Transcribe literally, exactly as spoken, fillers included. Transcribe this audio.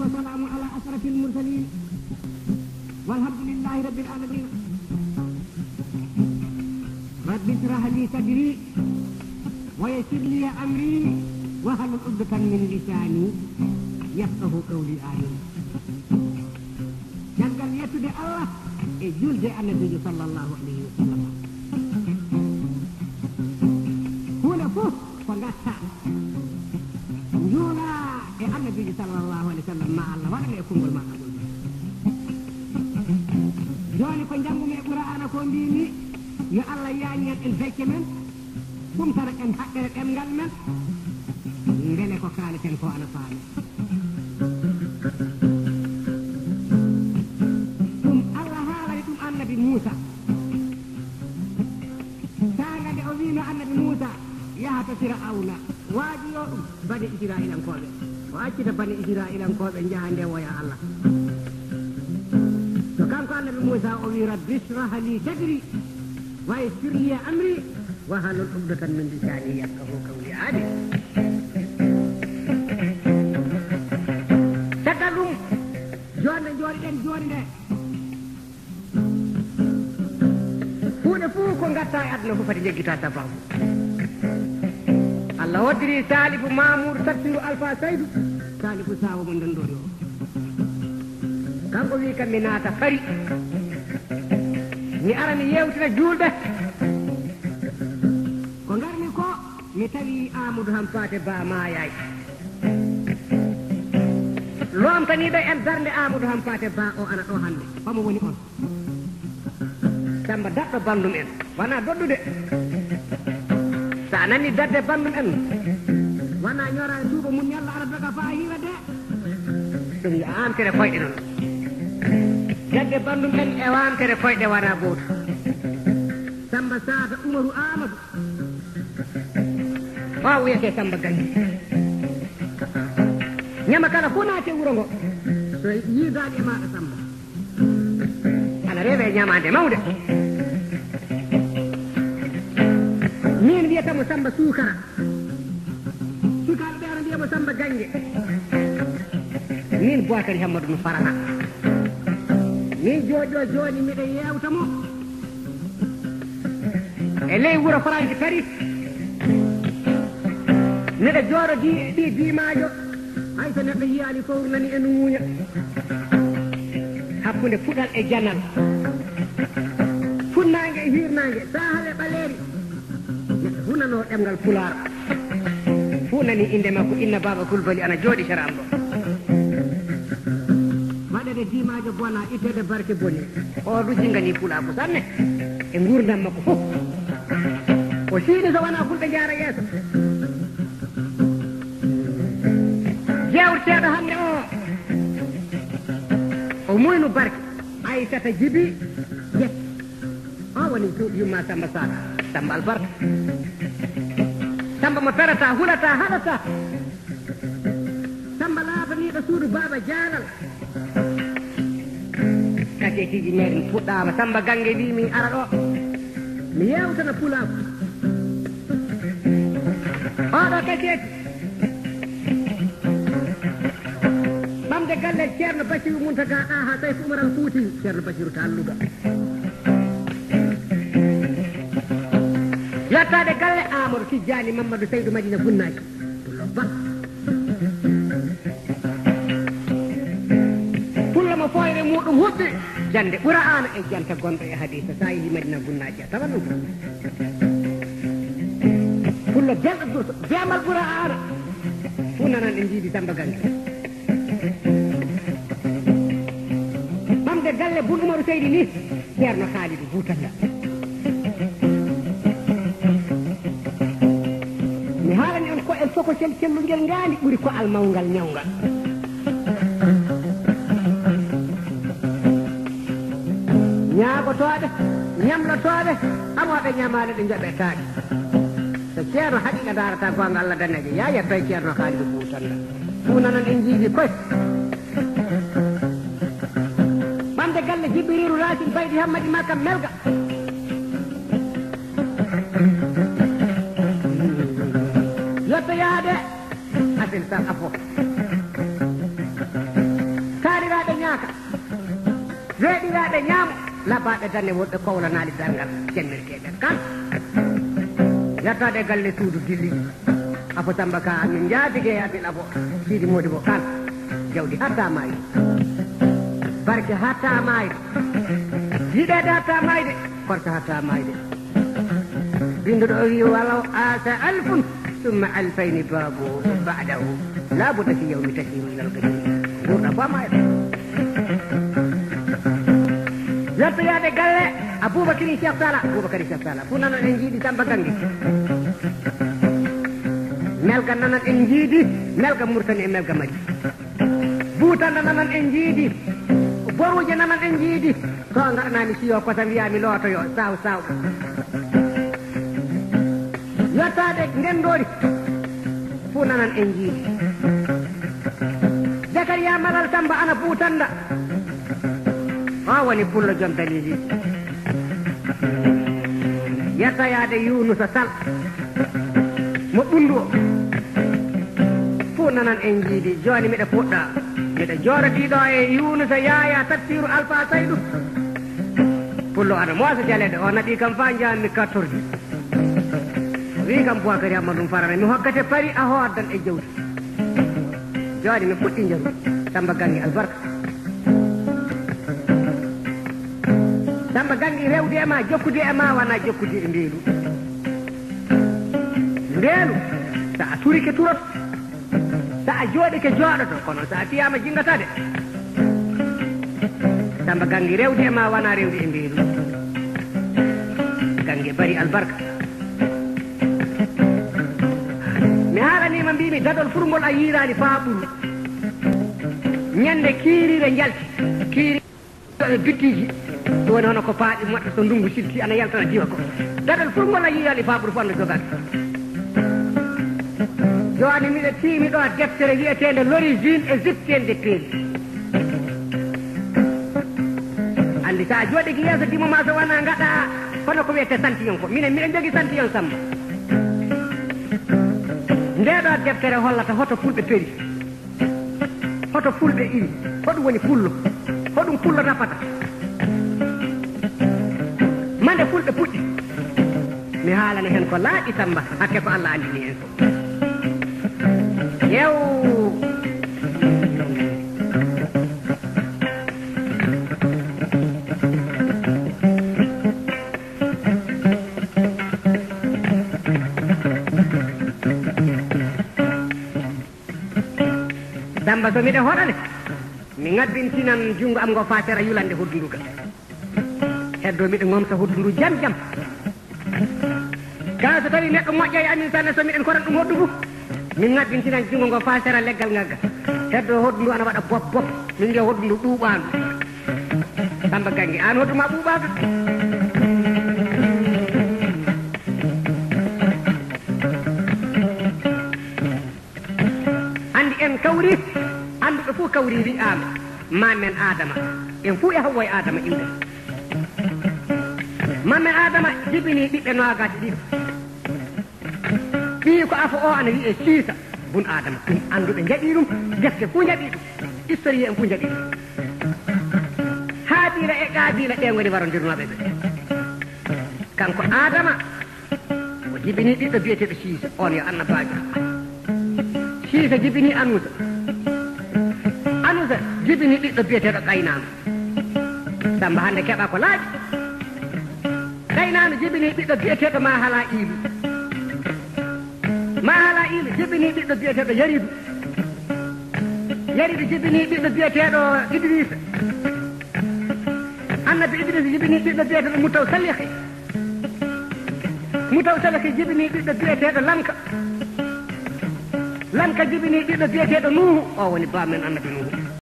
والسلام على أشرف المرسلين والحمد لله رب العالمين. رب اشرح لي صدري ويسر لي أمري واحلل عقدة من لساني يفقه قولي. آمين. Caggal yettude Allah e julde Annabiijo sallallahu alayhi wa sallam. Huunde fof ko ngatta, njuula e Annabiijo sallallahu alayhi wa sallam, ma Allah waɗane e konngol ma ngol. Jooni ko njanngumi e Qur'aana ko mbiimi, yo Allah yaañan en becce men, ɓumtana en haqqere ɗemngal men, mbele ko kaaleten ko ana faami. Ɗum Allah haalani ɗum Annabi Muusa. Saanga nde o wiino Annabi Muusa yaha to Fir'awna, waajiyo ɗum Bani Israa'ilankooɓe. O accita Bani Israa'ilankooɓe njaha ndewoya Allah. To kanko Annabi Muusa o wi, "Rabbi ishrah li sadri wa yassir li amri wahlul uqdatan min lisani yafqahu qawli." Amin. Caggal ɗum, joɗnde jooɗiɗen jooni nde, huunde fuu ko ngatta e aduna fof fati jeggita sababu. Allah hoddiri Salifu Mamour Sattiru Alpha Saydou, Salifu Sawo mo Ndondoori o. Kanko wi kam mi naata fari. Mi ara mi yewtina juulɓe. Ko ngarmi ko, mi tawi Amadou Hampate Ba maayaay. Loomtaniiɓe en darnde Amadou Hampate Ba o ana ɗo hannde. Famo woni on? Samba daɗɗo banndum en. Wona doddude. So a nani dadde banndum en, wona ñora e suuɓa mum ñalla ara doga faa hiira de. Ɗum yo aamtere koyɗe noon. Dadde banndum en e waamtere koyɗe wona gooto. Samba Saata Umaru Aamadu. Ɓaawo wiyetee Samba Ganndi. Ñama kala fof naati e wuro ngo. So yiidaani e maaɗa Samba. Ana rewe e ñamaande mawnde. Min wiyata mo Samba Suukara. Sukaaɓe ɓe ana mbiya mo Samba Gannge. Min Boakary Hammadou no Farana. Min jooɗi ɗo jooni miɗa yeewta mo. E ley wuro Faransi Paris, miɗa jooɗo di-, ɗi diimaajo, hay so neɗɗo yiyaani fowru nani e nuuña. Hakkunde puɗal e janal, funnaange e hiirnaange, saahal e ɓaleeri, neɗɗo hunanoo ɗemngal Pulaar. Fuu nani innde makko, inna Baaba Kulbali ana jooɗi sera am ɗo. Waɗede diimaajo bona, itteede barke boni. O rujjingani pulaaku sanne e nguurndam makko fof. O siini so wonaa fulɓe njaara yeeso. Jeewteeɗo hannde o, o muynu barke. Aysata Jibi Jet. O woni cuuɗi yumma Samba Saka, Samba Albarka. Samba mo ferata, hulata, haɗata. Samba laataniiɗo suudu Baaba Jaalal. Kaseetiji meeɗen puɗɗaama. Samba Gannge wi mi ara ɗo, mi yeewtana pulaaku. Oɗo kaseeti. Ɓamde galle Ceerno Basiru Muntaga Ɗaha Sayfu Umar Al Fuuti, Ceerno Basiru Taal Louga. Yettaade galle Amadou Tijjaani Mamadou Seydou Madina Funnaaki. Pullo Ba. Pullo mo fooyre muɗum huɓɓi. Jannde Qur'aana e janta gonɗo e hadiisa, so a yehi Madina Gunnaaji a tawan ɗum. Pullo belɗo durso, demal Qur'aana. Fuu nanan en njiidi Samba Gannge. Ɓamde galle Bun Umaru Seydi ni, Ceerno Haalidu Buutannda. Mi haalani on ko el sokosel cellungel ngaandi ɓuri ko al mawngal ñawngal. Ñaagotooɓe, ñamlotooɓe, amooɓe ñamaale ɗe njoɓetaake. So Ceerno Haqiiqa daarata goonga Allah daneejo, yaa yettoy Ceerno Haalidu Buutannda. Fuu nanan en njiidi koy. Ɓamde galle Jibbiriiru Raasin Baydi Hammadi Makka Melga. Yettoyaade Asil Sal Afo. Weeɗiraaɓe ñaamo, labaaɓe danne, wonɓe kowlanaali darngal, cemmirteeɓe kan. Yettaade galle suudu dilli. Afo Samba Ka, amin njaabige, amin afo. Siidi Moodi Bo Kan. Jawdi hatta maayi. Barke hatta maayi. Yiɗeede hatta maayi de. Korka hatta maayi de. Binnduɗo o wi: "Walaw aasa alfun summa alfayni baabu ba'dahu. Laa budda fi yawmi tasiru ilal qadimi." Nguurɗa ba maayo. Yettoyaade galle Aboubacry Cheikh Sala, Aboubacry Cheikh Sala. Fuu nanan en njiidi Samba Gangi. Melga nanan en njiidi, Melga Murtani e Melga Mali. Buutanda nanan en njiidi, Boruuje nanan en njiidi. To ngaɗanaami siyo kosam wiyaami lootoyo, saw, saw. Yottaade Ngenndori, fuu nanan en njiidi. Jakariya Malal Samba ana buutanda. O woni pullo joom daliiliiji. Yettoyaade Yuunusa Sal mo Ɓunndu o. Fuu nanan en njiidi, jooni miɗa fuɗɗa. Miɗa jooɗodii ɗo e Yuunusa Yaaya Tafsiiru Alfaa Saydu. Pullo ana moosa jaleeɗe, o naɓii kam faa njaanmi quatorze. O wii kam, Boakary Amadou Farana, mi hokkete pari a hooddan e jawdi. Jooni mi fuɗɗii njaru. Samba Gangi albarka. Samba Gangi, rewde e ma, jokkude e ma, wona jokkude e mbeelu. Mbeelu, so a turike turoto, so a jooɗike jooɗoto, kono so a fiyaama jinngata de. Samba Gangi, rewde e ma wona rewde e mbeelu. Gangi bari albarka. Mi haalaniima, mbiimi dadol furngol a yiiraani faa ɓuru. Ñande kiiriire njalti, kiiri e bittiiji, ɗum woni hono ko paaɗi moƴƴa so ndunngu silti ana yaltana diwa ko. Dadol furngol a yiiraani faa ɓuru fof ana jogaaki. Jooni miɗa tiimi ɗo deftere wiyeteende L'origine égyptienne des peuls. Anndi so a jooɗike yeeso dimo ma so wona ngaɗa hono ko wiyetee santiyon ko. Minen miɗen njogii santiyon Samba. Ndee ɗo deftere hollata hoto fulɓe peri. Hoto fulɓe iwi? Hoɗum woni pullo? Hoɗum pullo nafata? Mande fulɓe puɗɗi? Mi haalana heen ko laaɓi Samba, hakke ko Allah anndini en fof. Yew! Samba, so miɗa hoɗa de, mi ŋabbintinan junngo am ngo faa sera yulande hoddundu ga. Heddo miɗa ŋomta hoddundu jam jam. Kaa so tawi neɗɗo moƴƴa e amin sanne, so miɗen koran ɗum hoddu ndu, min ŋabbintinan junngo ngo faa sera leggal ngagga. Heddo hoddundu ana waɗa bop bop, min mbiya hoddundu ɓuuɓaandu. Samba Gangi, aan hodduma ɓuuɓaaka? Anndi en kawri, annduɓe fof kawri wi'aama, Maamen Aadama, en fof e Hawwa e Aadama iwɗen. Maamen Aadama jibini ɓiɓɓe noogaas e ɗiɗo. Ɓiyi ko afo o ana wiyee Siisa bun Aadama. Ɗum annduɓe njaɓi ɗum, defte fof njaɓi ɗum, historien en fof njaɓi ɗum. Haabiila e Qaabiila, ɓe ngoni warondirnooɓe ɓe. Kanko Aadama, o jibini ɓiɗɗo biyeteeɗo Siisa, oon yo annabaajo. Siisa jibini Anuusa. Anuusa jibini ɓiɗɗo biyeteeɗo Qaynaanu. Samba, hannde keɓaa ko laaɓi. Qaynaanu jibini ɓiɗɗo biyeteeɗo Mahalaiilu. Mahalaiilu jibini ɓiɗɗo biyeteeɗo Yariidu. Yariidu jibini ɓiɗɗo biyeteeɗo Idriisa. Annabi Idriisa jibini ɓiɗɗo biyeteeɗo Mutawsalihi. Mutawsalihi jibini ɓiɗɗo biyeteeɗo Lamka. Lamka jibini ɓiɗɗo biyeteeɗo Nuuhu, o woni baamen Annabi Nuuhu.